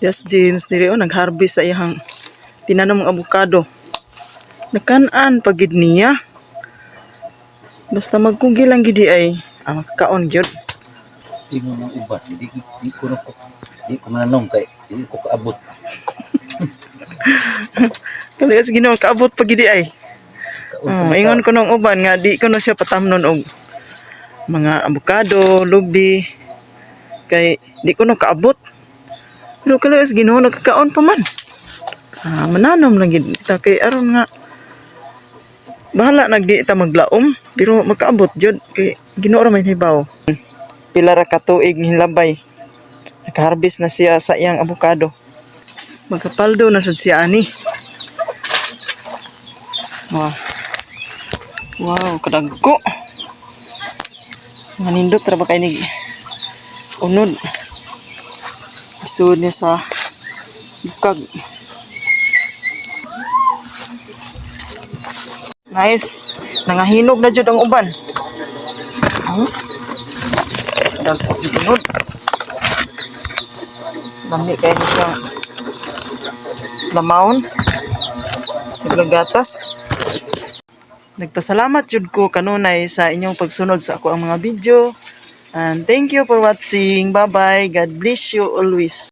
Yes, James, diri oh, nag-harvest sa iyang tinanom ng abukado. Nakan-an pagid niya. Basta magkugi lang gidi ay makakaon gyud. Ingon ng uban, di ko na ko di ko mananong kay di ko kaabot. Kali sa Ginoo, kaabot pag gidi ay. Kaon Oh, ingon ko nung uban nga di ko na siya patamnon og mga abukado, lubi, kay di ko no kaabot. Pero kali sa Ginoo, nagkakaon pa man. Ah, mananom lang gid ta kay aron nga bahala nagdi ta maglaom, pero makaabot jud kay Ginoo ra may hibaw. Pila ra ka tuig hilabay. Nakaharvest na siya sa iyang abukado. Magkapaldo na sad siya ani. Wow. Wow, kadagko. Manindot ra ba kay ni unod. Isuod niya sa bukag. Nice. Nangahinog na jud ang uban. Kadagko jud unod. Lami kay ni siya lamawon. Sa gatas. Nagpasalamat jud ko kanunay sa inyong pagsunod sa ako ang mga video. And thank you for watching. Bye-bye. God bless you always.